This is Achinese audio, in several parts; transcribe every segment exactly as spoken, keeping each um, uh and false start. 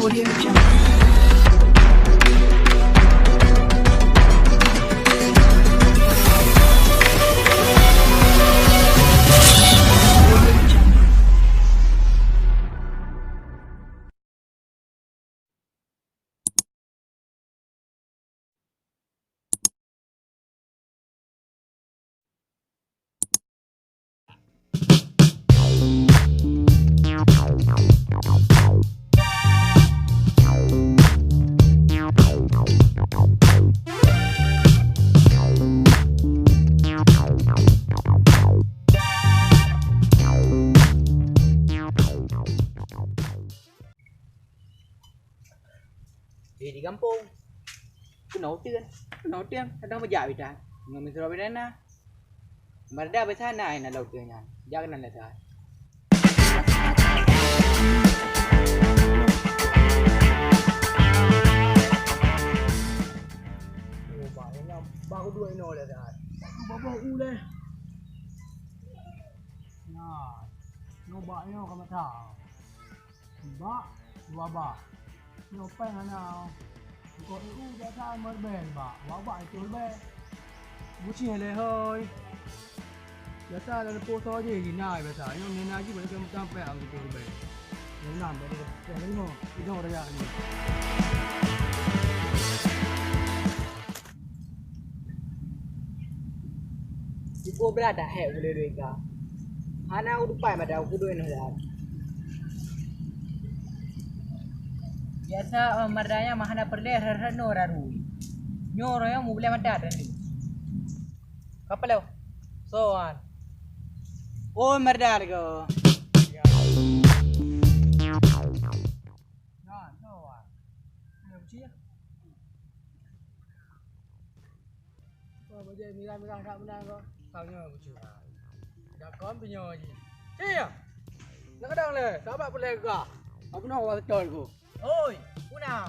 Audio Jungle. Eh, di gampông. Keunoe uteuen. Keunoe uteuen. Kadang beujak bita. Ngon misra bidana. Marda biasa na, na lam uteuen nyan. Jak keunan dah saat. Oh, bah, nyan baru dua inoe dah saat. Baru u deh. Nah, nyoe bak nyoe ka mata. Bak, dua bak. Nyoe péng hana. Kok eu biasa meureubai bak, dua bak itu reubai. Bucih lé hôi. Biasa dah leupah soe jih, jih na biasa. Nyoe na jih, boleh keu mutang péng hana itu reubai. Nyoe na, boleh péng lima. Itu raya ni. Sigoe brat dah hék ulée-ulée ka. Hana udupai mada ukeudoi nyoe dah. Biasa, eh, mada nyan mah hana peureulée rhot-rhot nyoe raru. Nyoe roh nyoe mubeulée mada tadi. Kapaloe. Soan. Oh, mada ko. Ya. Nah, soan. Boleh uji ya? Oh, bajée mirah-mirah that meunan ko. Kau nyoe bucu. Dak kon pih nyoe jih. Cih! Nak kadang lé, sahabat peureulée gah. Aku nyoe awak seutôt ku. Oi, Una.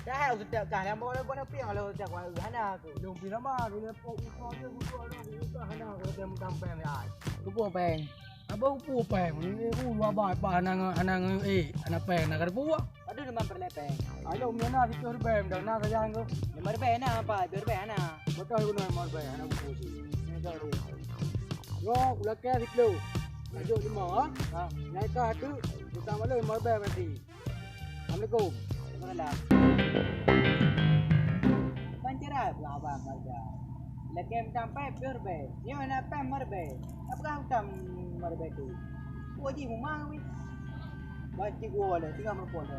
Dah hai useutôt kah, nyang bawa lagu na piang lalu useutôt ku hana aku. Dong pih lama, dunia pok usaha je butuh ada, butuh hana aku tem tampeng ya. Tubuh péng. Abah upu péng, ini u dua bai, bah, hana nge-, hana nge-, eh, hana péng, hana kada buah. Aduh, lima peureulée péng. Ayo, mina situ ribèe, dah na saja nge. Lima ribèe na apa? Dua ribèe na. Betul guna lima ribèe, hana buku sih. Ini dah dia. Yo, ulakèe situ. Tajuk lima, ha? Ha. Naik ke hati, utang malu lima ribèe berarti. Assalamualaikum. Waalaikumsalam. Ban cara pula abang warga. Lakèe meutampai peureubèe. Nyoe na pèh meureubeue. Apakah utang meureubeue tu? Puji mumang weh. Baci gua lé, tinggal meureumpok lé.